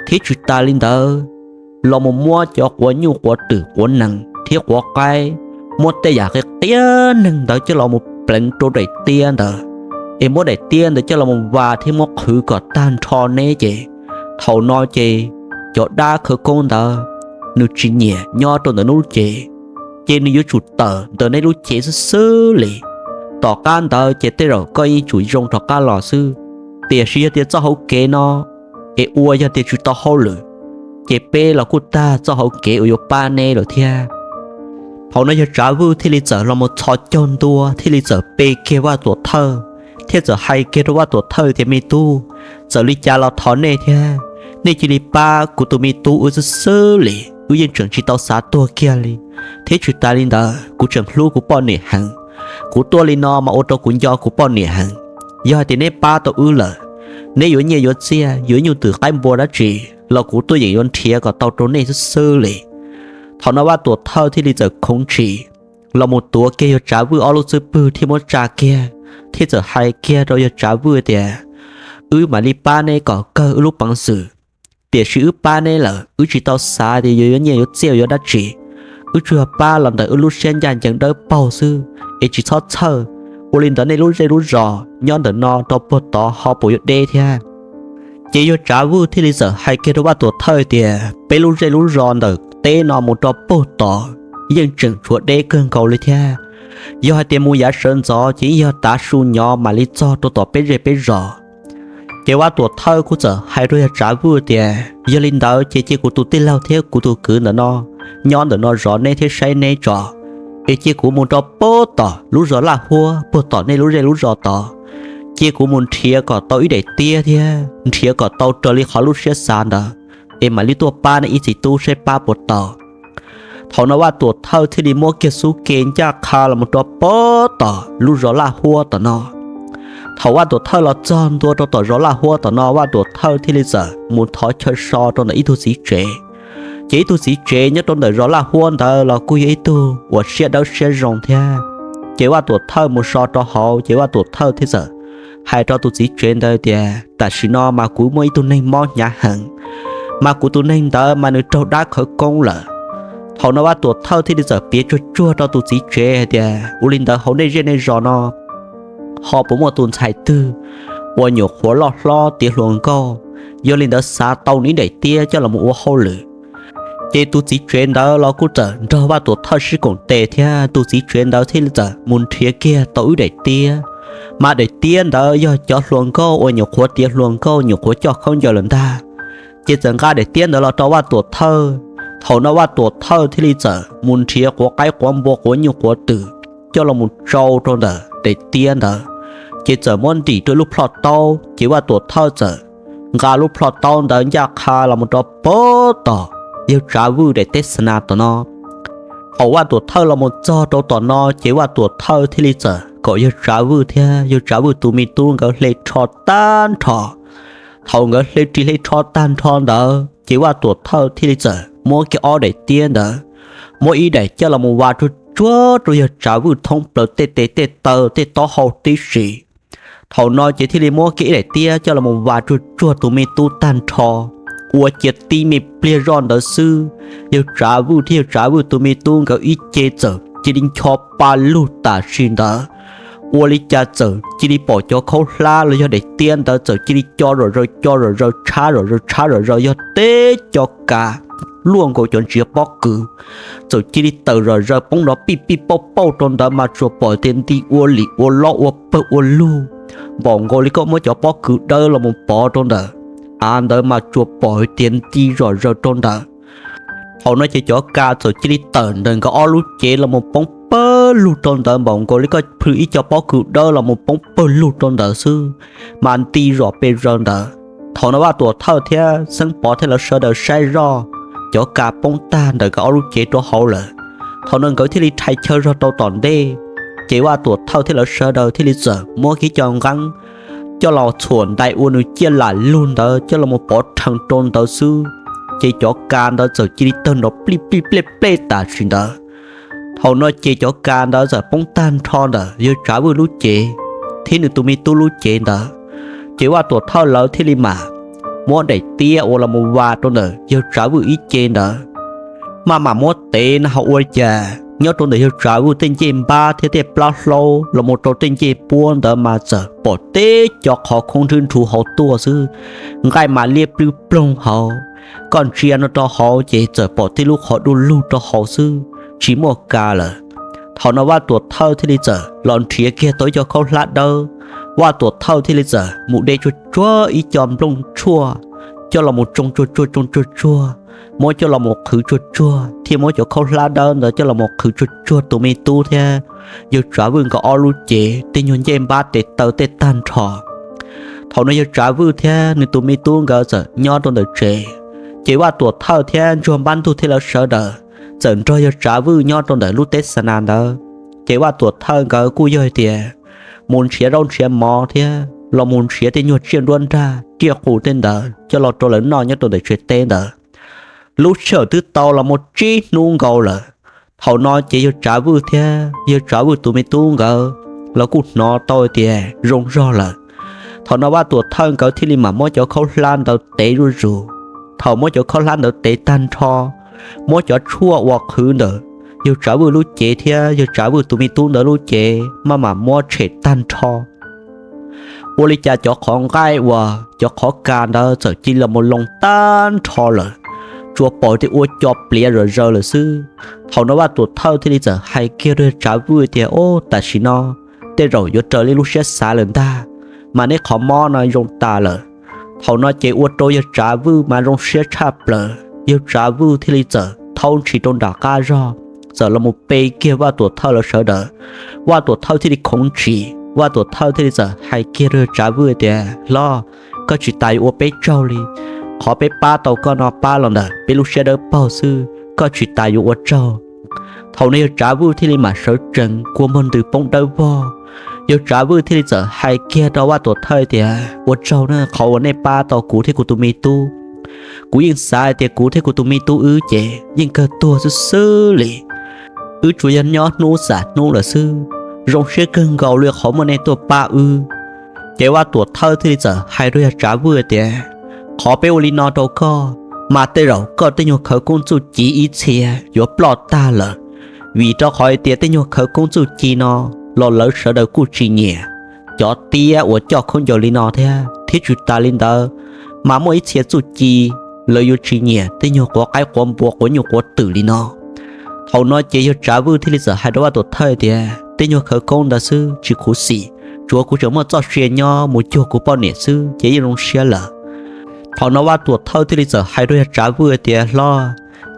thiab tsis tas li ntawd los mus muab cov quav nyuj quav twm quav nees thiab quav qaib, muab tej yam qi qiab neeg ntawd coj los mus pleev rau daim tiab ntawd, es muab daim tiab ntawd coj los mus vas thiab muab qhwv kom tag nrho neb ces, thaum no ces cov dab khawv koob ntawd nws tsis nyiam nyob rau ntawm neb lub cev, ces nws yuav tsum tawm ntawm neb lub cev xwb xwb li. Tom qab ntawd ces tej zaum koj yeej tsum zoo rov qab los xwb. Tiam sis yog tias txoj hauv kev no es ua yog tias tsis tau hauj lwm, ces peb los kuj tag txoj hauv kev uas yuav pab neb lawm thiab. Thaum no yawg Tsav Vwj thiaj li txawm los mus txhos caug ntua thiaj li txawm pe kiag Vaj Tuam Thawj, thiab txawm hais kiag rau Vaj Tuam Thawj tias, Me tub, txawm li cas los thov nej thiab, nej cia li pab kuv tus me tub wb xwb xwb li, wb yeej tseem tsis tau xav tuag kiag li. Thiab tsis tas li ntawd kuv tseem hlub kuv poj niam heev. Kuv tuaj li no mas ua rau kuv nco kuv poj niam heev. Yog hais tias neb pab tau wb lawm, neb yuav nyiaj yuav txiaj yuav nyuj twm qaib npua dab tsi los kuv tuaj yeem yuav nrhiav kom tau rau nej xwb xwb li. Thaum no Vaj Tuam Thawj thiaj li txawm khoov ntshis los mus tuav kiag yawg Tsav Vwj ob lub xub pwg thiab muab tsa kiag, thiab txawm hais kiag rau yawg Tsav Vwj tias, Wb mam li pab neb kom kawg wb lub peev xwm, tiam sis wb pab neb lawm wb tsis tau xav tias yuav yuav nyiaj yuav txiaj yuav dab tsi. Wb tsuas yog pab los ntawm wb lub siab ncaj ncees dawb paug xwb es tsis txhob txhawj. Ua li ntawd nej lub zej lub zos nyob ntawm no rau puag tod ho puas yuav deb thiab? Ces yawg Tsav Vwj thiaj li txawm hais kiag rau Vaj Tuam Thawj tias, Peb lub zej lub zos ntawm teb no mus rau puag tod yeej tseem tshuav deb kawg nkaus li thiab. Yog hais tias mus yav sawv ntxov ces yeej yog tav su nyob mam li txog rau tom peb zej peb zos. Ces Vaj Tuam Thawj kuj txawm hais rau yawg Tsav Vwj tias, Yog li ntawd ces cia kuv tus tij laug thiab kuv tus kwv ntawm no nyob ntawm no zov neb thiab saib neb tso, es cia kuv mus rau puag tom lub zos Laj Huab puag tom nej lub zej lub zos tod. Cia kuv mus nrhiav kom tau ib daim tiab thiab nrhiav kom tau raws li qhov lub siab xav ntawd, es mam li tuaj pab nej ib txiv tub saib pab puas tau. Thaum no Vaj Tuam Thawj thiaj li muab kiag xub ke ncaj qha los mus rau puag tom lub zos Laj Huab tom no. Thaum Vaj Tuam Thawj los txog ntua rau tom zos Laj Huab tom no, Vaj Tuam Thawj thiaj li txawm mus thov chaw so rau ntawm ib tug txiv tsev. Ces ib tug txiv tsev nyob rau ntawm zos Laj Huab ntawd los kuj yog ib tug uas siab dawb siab zoo thiab. Ces Vaj Tuam Thawj mus so rau hauv ces Vaj Tuam Thawj thiaj txawm hais rau tus txiv tsev ntawd tias, Tam sim no mas kuv muaj ib tug neeg mob hnyav heev, mas kuv tus neeg ntawd mas nws raug dab khawv koob lawm. Thaum no Vaj Tuam Thawj thiaj li txawm piav tsuag tsuag rau tus txiv tsev hais tias, Ua li ntawd hauv nej zej nej zos no ho puas muaj tus ntxhais twg uas nyuam qhuav loj hlob tiav hluas nkauj, yog li ntawd xav tau nws ib daim tiab coj los ua hauj lwm? Ces tus txiv tsev ntawd los kuj txawm nrog Vaj Tuam Thawj sib koom tes thiab tus txiv tsev ntawd thiaj li txawm mus nrhiav kiag tau ib daim tiab. Mas daim tiab ntawd yog cov hluas nkauj uas nyuam qhuav tiav hluas nkauj nyuam qhuav coj khaub ncaws lawm ntag. Ces txawm nqa daim tiab ntawd los rau Vaj Tuam Thawj. Thaum no Vaj Tuam Thawj thiaj li txawm mus nrhiav quav qaib quav npua quav nyuj quav twm coj los mus tsau rau ntawm daim tiab ntawd, ces txawm muab ntim rau ib lub plhoj taub. Ces Vaj Tuam Thawj txawm nqa lub plhoj taub ntawd ncaj qha los mus rau puag tom yawg Tsav Vwj daim teb xa na tom no. Thaum Vaj Tuam Thawj los mus txog rau tom no ces Vaj Tuam Thawj thiaj li txawm kom yawg Tsav Vwj thiab yawg Tsav Vwj tus me tub nkawd hle rho tag nrho. Thaum nkawd hle ris hle rho tag nrho ntawd ces Vaj Tuam Thawj thiaj li txawm muab kiag ob daim tiab ntawd, muab ib daim coj los mus vas tsuag tsuag rau yawg Tsav Vwj thoob plaws tej tes tej taw tej taub hau tib si. Thaum no ces thiaj li muab kiag ib daim tiab coj los mus vas tsuag tsuag tus me tub tag nrho. Ua ciav tib me pliag zoj ntawd xwb, yawg Tsav Vwj thiab yawg Tsav Vwj tus me tub nkawd ib ce txawm cia li ncho pa lug tam sim ntawd. Ua li cas txawm cia li pom cov khaub hlab los yog daim tiab ntawd txawm cia li co zom zaws co zom zaws tshab zom zaws tshab zom zaws, yog teb co kas luaj nkaus cov ntsiav pob kws, txawm cia li tawm zom zaws poob nrov pij pij pauj pauj rau ntawd mas tsuas pom tias nti ua lim ua lob ua pawg ua lug, npaum nkaus li koj muab cov pob kws dawb los mus pov rau ntawm av ntawd mas tsuas pom tias nti zom zaws rau ntawd. Thaum no ces cov kas txawm cia li tawm ntawm nkawd ob lub cev los mus poob pawg lug rau ntawd npaum nkaus li koj plhws ib co pob kws dawb los mus poob pawg lug rau ntawd xwb, mas nti zom pes zaws ntawd. Thaum no Vaj Tuam Thawj thiab Xeeb Pov thiab lawv sawv daws saib zoj, cov kas poob tag ntawm nkawd ob lub cev rau hauv lawm. Thaum no nkawd thiaj li rhais chaw zog rau tom ntej, ces Vaj Tuam Thawj thiab lawv sawv daws thiaj li txawm muab kiag cov nqeeb coj los txhuam ntais ua nws ciaj lam lug ntawd coj los mus pov rhees rau ntawd xwb, ces cov kas ntawd txawm cia li tawg nrov plij plij plej plej tam sim ntawd. Thaum no ces cov kas ntawd txawm poob tag nrho ntawm yawg Tsav Vwj lub cev thiab nws tus me tub lub cev ntawd. Ces Vaj Tuam Thawj lawv thiaj li mam muab daim tiab uas los mus vas rau ntawm yawg Tsav Vwj ib ce ntawd, maj mam muab tev no ho ua cas nyob rau ntawm yawg Tsav Vwj tej ncej npab thiab tej plab hlaub los mus rau tej ncej puab ntawd mas txawm pom teb co qhov khoob nrhwb nrhu hauv tuaj xwb, nqaij mas liab plwb ploog hauv. Koj ntsia no rau hauv ces txawm pom tej lub qhov du lug rau hauv xwb, tsis muaj kas lawm. Thaum no Vaj Tuam Thawj thiaj li txawm los nrhiav kiag tau ib co khaub hlab dawb. Vaj Tuam Thawj thiaj li txawm mus de tsuag tsuag ib co nplooj tshuaj coj los mus tsoo tsuag tsuag tsoo tsuag tsuag, muab coj los mus qhwv tsuag tsuag thiab muab cov khaub hlab dawb ntawd coj los mus qhwv tsuag tsuag tus me tub thiab yawg Tsav Vwj nkawd ob lub cev tej nyuag ncej npab tes taw tej tag nrho. Thaum no yawg Tsav Vwj thiab nws tus me tub nkawd txawm nyob rau ntawm tsev, ces Vaj Tuam Thawj thiab Ntsuag Npab Ntug thiab lawv sawv daws txawm nrog yawg Tsav Vwj nyob rau ntawm lub teb xa nas ntawd. Ces Vaj Tuam Thawj nkawd kuj yog hais tias mus nrhiav zaub nrhiav mov thiab los mus nrhiav tej nyuag tsiaj nruab nrag tsiaj qus tej ntawd coj los rau lawv noj nyob rau ntawm tsev teb ntawd. Lub sij hawm twb tau los mus tsib hnub nkaus lawm. Thaum no ces yawg Tsav Vwj thiab yawg Tsav Vwj tus me tub nkawd los kuj hnov tau tias zoo zog lawm. Thaum no Vaj Tuam Thawj nkawd thiaj li mam muab cov khaub hlab ntawd tev zuj zus. Thaum muab cov khaub hlab ntawd tev tag nrho, muab cov tshuaj uas qhwv ntawm yawg Tsav Vwj lub cev thiab yawg Tsav Vwj tus me tub ntawd lub cev maj mam muab tshem tag nrho. Ua li cas cov qhov nqaij uas cov qhov kas ntawd txawm cia li los mus loo tag nrho lawm, tsuas pom tias ua co pliav zom zaws lawm xwb. Thaum no Vaj Tuam Thawj thiaj li txawm hais kiag rau yawg Tsav Vwj tias, Ob, tam sim no tej zaum yuav raws li lub siab xav lawm ntag, mas neb qhov mob no zoo tas lawm. Thaum no ces ua rau yawg Tsav Vwj mas zoo siab tshaj plaws, yawg Tsav Vwj thiaj li txawm thaub ntshis rau nram qab zog, txawm los mus pe kiag Vaj Tuam Thawj lawv sawv daws. Vaj Tuam Thawj thiaj li khoov ntshis, Vaj Tuam Thawj thiaj li txawm hais kiag rau yawg Tsav Vwj tias, Hlob, koj tsis tas yuav ua peb tsaug li. Qhov peb pab tau koj no pab los ntawm peb lub siab dawb paug xwb, koj tsis tas yuav ua tsaug. Thaum no yawg Tsav Vwj thiaj li mam sawv tsees kua muag ntws poob dawb vog. Yawg Tsav Vwj thiaj li txawm hais kiag rau Vaj Tuam Thawj tias, Ua tsaug na qhov uas nej pab tau kuv thiab kuv tus me tub. Kuv yeej xav hais tias kuv thiab kuv tus me tub wb ces yeej kawg tuag xwb xwb li. Wb tsuas yog nyob hnub xam hnub lawm xwb, zoo siab kawg nkaus li qhov muaj nej tuaj pab wb. Ces Vaj Tuam Thawj thiaj li txawm hais rau yawg Tsav Vwj tias, Qhov peb ua li no rau koj, mas tej zaum koj tej nyuag khawv koob txuj ci ib txhia yuav ploj tag lawm, vim rau qhov hais tias tej nyuag khawv koob txuj ci no los lawv sawv daws kuj tsis nyiam. Cov tiab uas coj khaub ncaws li no thiab, thiab tsis tas li ntawd, mas muaj ib txhia txuj ci lawv yuav tsis nyiam tej nyuag quav qaib quav npua quav nyuj quav twm li no. Thaum no ces yawg Tsav Vwj thiaj li txawm hais rau Vaj Tuam Thawj tias, Tej nyuag khawv koob ntawd xwb tsis khuv xim, tsuav kuv tseem muaj txoj sia nyob mus cuag kuv poj niam xwb ces yeej zoo siab lawm. Thaum no Vaj Tuam Thawj thiaj li txawm hais rau yawg Tsav Vwj tias, Hlob,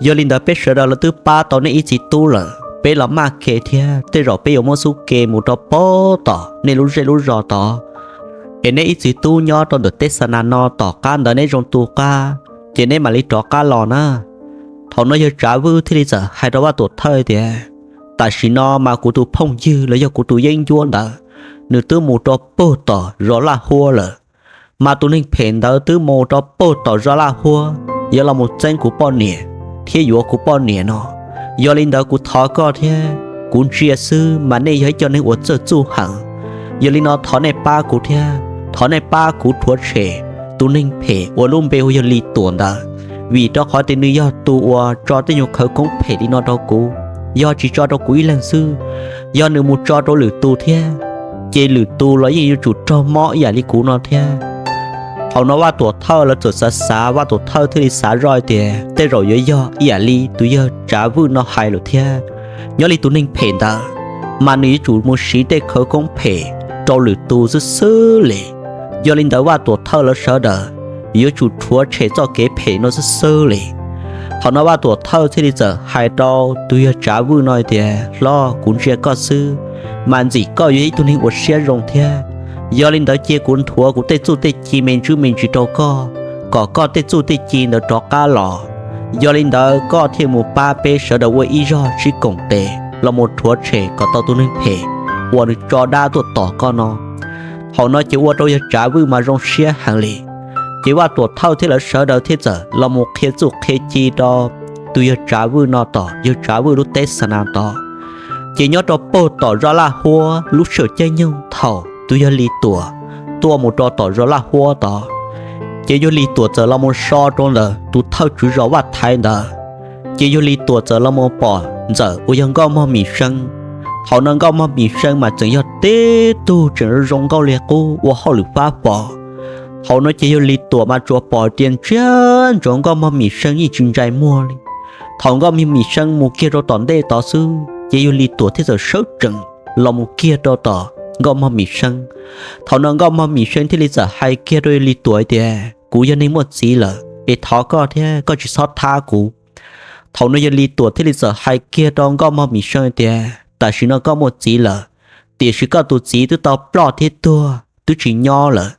yog li ntawd peb sawv daws los twb pab tau nej ib txiv tub lawm, peb los maj ke thiab tej zaum peb yuav muab xub ke mus rau pem tom nej lub zej lub zos tod, es neb ib txiv tub nyob rau ntawm teb xa nas no tom qab ntawd neb zoo tu qab, ces neb mam li rov qab los na. Thaum no yawg Tsav Vwj thiaj li txawm hais rau Vaj Tuam Thawj tias, Tam sim no mas kuv tus phooj ywg los yog kuv tus yeeb ncuab ntawd, nws twb mus rau puag tom zos Laj Huab lawm. Mas tus neeg phem ntawd twb mus rau puag tom zos Laj Huab yuav los mus txeeb kuv poj niam thiab yuav kuv poj niam no. Yog li ntawd kuv thov koj thiab, kuv ntsia xwb mas nej yog ib co neeg uas txawj txuj heev. Yog li no thov nej pab kuv thiab, thov nej pab kuv rhuav tshem tus neeg phem uas lub npe hu yog Lis Tuam ntawd, vim rau qhov tias nws yog tus uas tso tej nyuag khawv koob phem li no rau kuv. Yog tsis tso rau kuv ib leeg xwb, yog nws mus tso rau lwm tus thiab, ces lwm tus los yeej yuav tsum raug mob ib yam li kuv no thiab. Thaum no Vaj Tuam Thawj lawv txawm xav xav, Vaj Tuam Thawj thiaj li xav zoj tias tej zaum yuav yog ib yam li tus yawg Tsav Vwj no hais lawm thiab. Nyob li tus neeg phem ntawd, mas nws yuav tsum mus siv tej khawv koob phem rau lwm tus xwb xwb li. Yog li ntawd Vaj Tuam Thawj lawv sawv daws yuav tsum rhuav tshem txoj kev phem no xwb xwb li. Thaum no Vaj Tuam Thawj thiaj li txawm hais rau tus yawg Tsav Vwj no tias, Hlob, kuv ntsia koj xwb, mas ntxim koj yog ib tug neeg uas siab zoo thiab. Yog li ntawd cia kuv nthuav kuv tej txuj tej ci me ntsis me ntsis rau koj, kom koj tej txuj tej ci ntawd rov qab los. Yog li ntawd koj thiaj mus pab peb sawv daws ua ib zog sib koom tes los mus rhuav tshem kom tau tus neeg phem uas nws tso dab tuaj tom koj no. Thaum no ces ua rau yawg Tsav Vwj mas zoo siab heev li. Ces Vaj Tuam Thawj thiab lawv sawv daws thiaj txawm los mus qhia txuj qhia ci rau tus yawg Tsav Vwj no tom yawg Tsav Vwj lub teb xa nas tod. Ces nyob rau puag tom zos Laj Huab, lub sij hawm caij nyoog thaum tus yawg Lis Tuam tuaj mus rau tom zos Laj Huab tod, ces yawg Lis Tuam txawm los mus so rau ntawm tus thawj tswv zos Vaj Thaiv ntawd. Ces yawg Lis Tuam txawm los mus pom ntxawm uas yog Nkauj Mog Mim See. Thaum no Nkauj Mog Mim See mas tseem yog tib tug tseem zoo nkauj li qub ua hauj lwm fab fo. Thaum no ces yawg Lis Tuam mas tsuas pom tias ntsia ntsoov Nkauj Mog Mim See yeej tsis ntsais muag li. Thaum Nkauj Mog Mim See mus kiag rau tom ntej tod xwb, Ces yawg Lis Tuam thiaj txawm sawv tsees los mus kiag rau tom Nkauj Mog Mim Seeb. Thaum no Nkauj Mog Mim Seeb thiaj li txawm hais kiag rau yawg Lis Tuam tias, Kuv yog neeg muaj txiv lawm es thov koj thiab koj tsis txhob thab kuv. Thaum no yawg Lis Tuam thiaj li txawm hais kiag rau Nkauj Mog Mim Seeb tias, Tam sim no koj muaj txiv lawm, tiam sis koj tus txiv twb tau ploj thiab tuag twb tsis nyob lawm.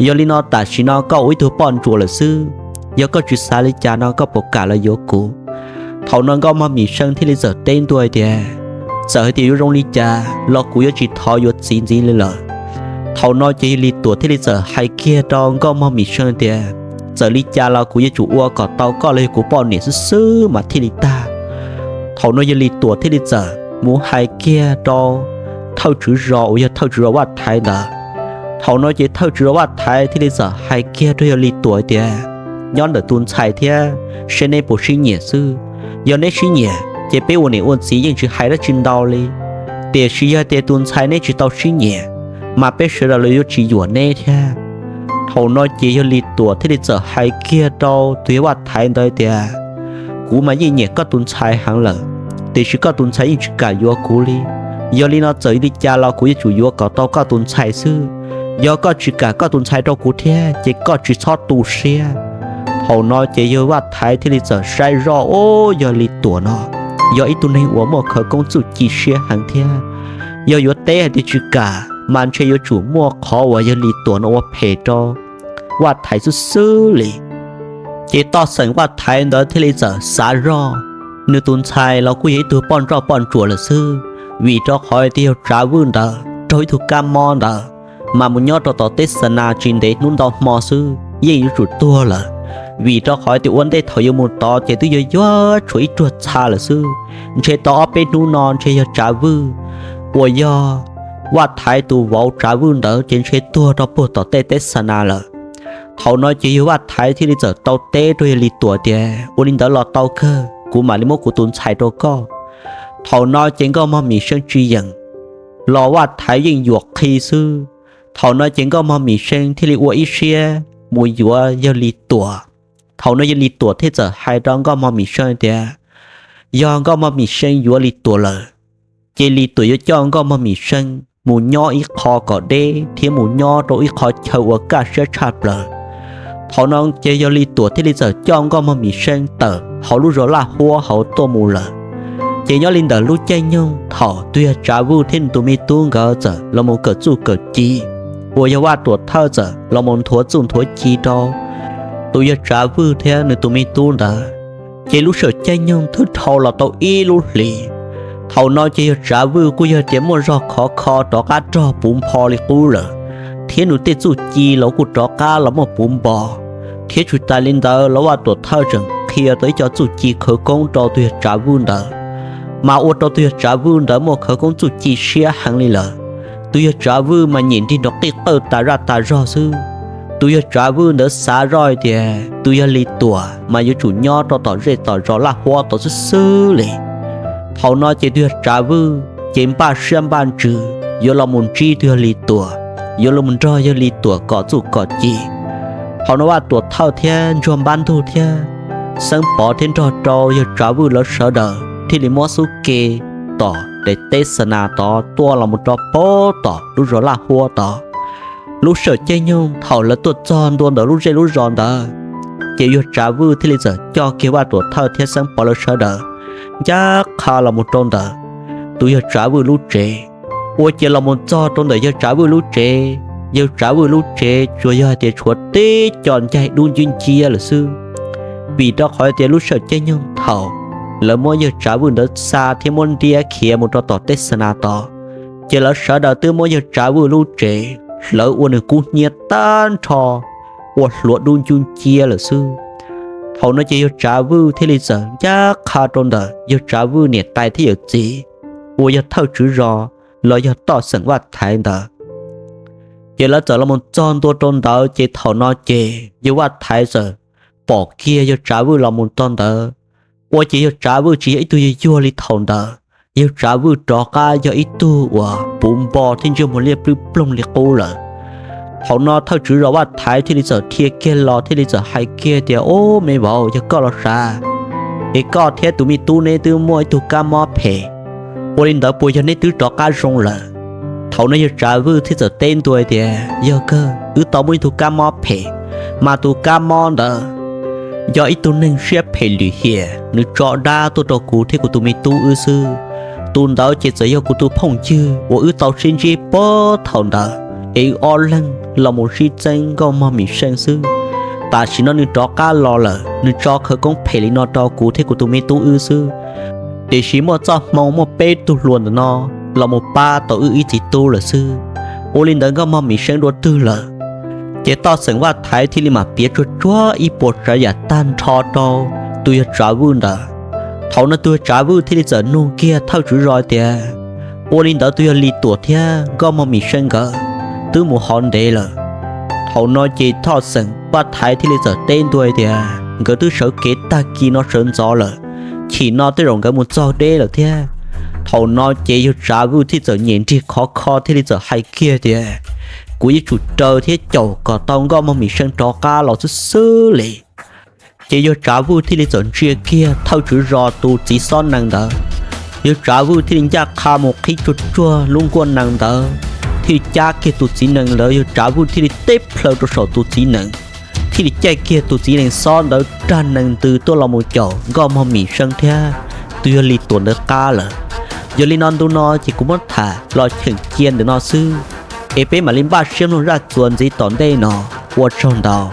Yog li no tam sim no koj ua ib tug poj ntsuam lawm xwb, yog koj tsis xav li cas no koj puas kam los yuav kuv? Thaum no Nkauj Mog Mim Seeb thiaj li txawm teb ntua tias, Txawm hais tias yuav zoo li cas los kuv yuav tsis thov yuav txiv ntxiv li lawm. Thaum no ces yawg Lis Tuam thiaj li txawm hais kiag rau Nkauj Mog Mim Seeb tias, Txawm li cas los kuv yuav tsum ua kom tau koj los yog kuv poj niam xwb xwb mas thiaj li tag. Thaum no yawg Lis Tuam thiaj li txawm mus hais kiag rau thawj tswv zos uas yog thawj tswv zos Vaj Thaiv ntawd. Thaum no ces thawj tswv zos Vaj Thaiv thiaj li txawm hais kiag rau yawg Lis Tuam tias, Nyob ntawm tus ntxhais thiab seb neb puas sib nyiam xwb. Yog neb sib nyiam ces peb ua niam ua txiv yeej tsis hais dab tsi ntau li. Tiam sis yog tias tus ntxhais neb tsis tau sib nyiam, mas peb sawv daws los yuav tsis yuam neb thiab. Thaum no ces yawg Lis Tuam thiaj li txawm hais kiag rau tus yawg Vaj Thaiv ntawd tias, Kuv mas yeej nyiam koj tus ntxhais heev lawm, tiam sis koj tus ntxhais yeej tsis kam yuav kuv li. Yog li no txawm li cas los kuv yuav tsum yuav kom tau koj tus ntxhais xwb. Yog koj tsis kam koj tus ntxhais rau kuv thiab ces koj tsis txhob tu siab. Thaum no ces yawg Vaj Thaiv thiaj li txawm saib zoj, Ub, yawg Lis Tuam no yog ib tug neeg uas muaj khawv koob txuj ci siab heev thiab. Yog yuav teb hais tias tsis kam mas ntshe yuav tsum muaj qhov uas yawg Lis Tuam no ua phem rau Vaj Thaiv xwb xwb li. Ces toj xeem Vaj Thaiv ntawd thiaj li txawm xav zoj, nws tus ntxhais los kuj yog ib tug poj nroj poj ntsuam lawm xwb, vim rau qhov tias yawg Tsav Vwj ntawd raug ib tug kab mob ntawd mas mus nyob rau tom teb xa nas tsis ntev hnub ntau hmo xwb yeej yuav tsum tuag lawm. Vim rau qhov tias ua ntej thaum yuav mus tod ces twb yuav yuav tshuav ib ruag txha lawm xwb, ntshe tau ob peb hnub no ntshe yawg Tsav Vwj uas yog Vaj Thaiv tus vauv Tsav Vwj ntawd ces ntshe tuag rau puag tom tej teb xa nas lawm. Thaum no ces yawg Vaj Thaiv thiaj li txawm tau teb rau yawg Lis Tuam tias, Ua li ntawd los tau kawg, kuv mam li muab kuv tus ntxhais rau koj. Thaum no ces Nkauj Mog Mim Seeb tsis yeem los Vaj Thaiv yeej yuam qhi xwb. Thaum no ces Nkauj Mog Mim Seeb thiaj li ua ib siab mus yuav yawg Lis Tuam. Thaum no yawg Lis Tuam thiaj txawm hais rau Nkauj Mog Mim Seeb tias, Yog Nkauj Mog Mim Seeb yuav Lis Tuam lawm, ces Lis Tuam yuav coj Nkauj Mog Mim Seeb mus nyob ib qho kom deb thiab mus nyob rau ib qho chaw uas kaj siab tshaj plaws. Thaum no ces yawg Lis Tuam thiaj li txawm coj Nkauj Mog Mim Seeb tawm hauv lub zos Laj Huab hauv tuaj mus lawm. Ces nyob li ntawm lub caij nyoog thaum tus yawg Tsav Vwj thiab nws tus me tub nkawd txawm los mus kawm txuj kawm ci uas yog Vaj Tuam Thawj txawm los mus nthuav txuj nthuav ci rau tus yawg Tsav Vwj thiab nws tus me tub ntawd, ces lub sij hawm caij nyoog twb dhau los tau ib lub hlis. Thaum no ces yawg Tsav Vwj kuj yog tias muaj zog khov kho rov qab rog puv npo li qub lawm, thiab nws tej txuj ci los kuj rov qab los muaj puv npo. Thiab tsis tas li ntawd los Vaj Tuam Thawj tseem qhia tau ib co txuj ci khawv koob rau tus yawg Tsav Vwj ntawd, mas ua rau tus yawg Tsav Vwj ntawd muaj khawv koob txuj ci siab heev li lawm. Tus yawg Tsav Vwj mas nyiam nrig nrov qij qawj tas zaj tas zog xwb. Tus yawg Tsav Vwj ntawd xav zoj tias tus yawg Lis Tuam mas yuav tsum nyob rau tom zej tom zos Laj Huab tod xwb xwb li. Thaum no ces tus yawg Tsav Vwj ces npaj siab npaj ntsws yuav los mus ntsib tus yawg Lis Tuam, yuav los mus nrog yawg Lis Tuam kom txuj kom ci. Thaum no Vaj Tuam Thawj thiab Ntsuag Npab Ntug thiab Xeeb Pov thiab nrog rau yawg Tsav Vwj lawv sawv daws thiaj li muab xub ke tom daim teb xa nas tod tuaj los mus rau pem tom lub zos Laj Huab tod. Lub sij hawm caij nyoog thaum lawv tuaj txog ntua ntawm lub zej lub zos ntawd, ces yawg Tsav Vwj thiaj li txawm coj kiag Vaj Tuam Thawj thiab Xeeb Pov lawv sawv daws ncaj qha los mus rau ntawm tus yawg Tsav Vwj lub tsev. Ua ciav los mus txog rau ntawm yawg Tsav Vwj lub tsev, yawg Tsav Vwj lub tsev tsuas yog hais tias tshuav tib co ncaig dub nciab nciab lawm xwb. Vim rau qhov tias lub sij hawm caij nyoog thaum lawv muab yawg Tsav Vwj ntawd xa thiab muab ntiab khiav mus rau tom teb xa nas tod, ces lawv sawv daws twb muab yawg Tsav Vwj lub tsev hlawv ua nws kub hnyiab tag nrho, ua hluav dub nciab nciab lawm xwb. Thaum no ces yawg Tsav Vwj thiaj li txawm ncaj qha rau ntawm yawg Tsav Vwj niam tais thiab yawm txiv uas yog thawj tswv zos los yog toj xeem Vaj Thaiv ntawd. Ces lawv txawm los mus txog ntua rau ntawd, ces thaum no ces yawg Vaj Thaiv txawm pom kiag yawg Tsav Vwj los mus txog ntawd, ua ces yawg Tsav Vwj tsis yog ib tug yuag yuag li thaum ntawd. Yawg Tsav Vwj rov qab yog ib tug uas puv npo thiab ntsej muag liab plwb ploog li qub lawm. Thaum no thawj tswv zos Vaj Thaiv thiaj li txawm dhia kiag los thiaj li txawm hais kiag tias, Ub, me vauv, yog koj los sav, es koj thiab tus me tub neb twb muaj ib tug kab mob phem Ua li ntawd puas yog neb twb rov qab zoo lawm? Thaum no yawg Tsav Vwj thiaj txawm teb ntua tias, Yog kawg, wb tau muaj ib tug kab mob phem, mas tus kab mob ntawd yog ib tug neeg siab phem lim hiam, nws tso dab tuaj rau kuv thiab kuv tus me tub wb xwb. Tus ntawd ces txawm yog kuv tus phooj ywg uas wb tau sib ntsib puag thaum ntawd, es wb ob leeg los mus sib txeeb nkauj mog Mim Seej xwb. Tam sim no nws rov qab los lawm, nws tso khawv koob phem li no rau kuv thiab kuv tus me tub wb xwb. Tiam sis muaj txoj hmoo muaj peb tug hluas ntawm no los mus pab tau wb ib txiv tub lawm xwb. Ua li ntawd nkauj mog Mim Seej dua twg lawm, ces Thoj Xeem Vaj Thaiv thiaj li mam piav tsuag tsuag ib puas tsav yam tag nrho rau tus yawg Tsav Vwj ntawd. Thaum no tus yawg Tsav Vwj thiaj li txawm nug kiag thawj tswv zos tias, Ua li ntawd tus yawg Lis Tuam thiab nkauj mog Mim Seej nkawd twb mus hov ntev lawm? Thaum no ces Thoj Xeem Vaj Thaiv thiaj li txawm teb ntua tias, Nkawd twb sawv kev tag kis no sawv ntxov lawm, chim no tej zaum nkawd mus txog deb lawm thiab. Thaum no ces yawg Tsav Vwj thiaj txawm nyem nrig khov kho thiaj li txawm hais kiag tias, Kuv yuav tsum raws thiab caum kom tau nkauj mog Mim Seej rov qab los xwb xwb li. Ces yawg Tsav Vwj thiaj li txawm ntsia kiag thawj tswv zos tus txiv xob nees ntawd. Yawg Tsav Vwj thiaj li ncaj qha mus qhib tsuag tsuag lub nkuaj nees ntawd, thiaj li cab kiag tus txiv nees ntawd, yawg Tsav Vwj thiaj li teb plhaw rau saum tus txiv nees, thiaj li caij kiag tus txiv nees xob ntawd rag nees ntws tuaj los mus caum nkauj mog Mim Seej thiab tus yawg Lis Tuam ntawd qab lawm. Yog li no ntu no ces kuv muab tham los cheem cia ntawm no xwb, es peb mam li npaj siab mloog zaj txuas ntxiv tom ntej no. Ua tsaug ntau.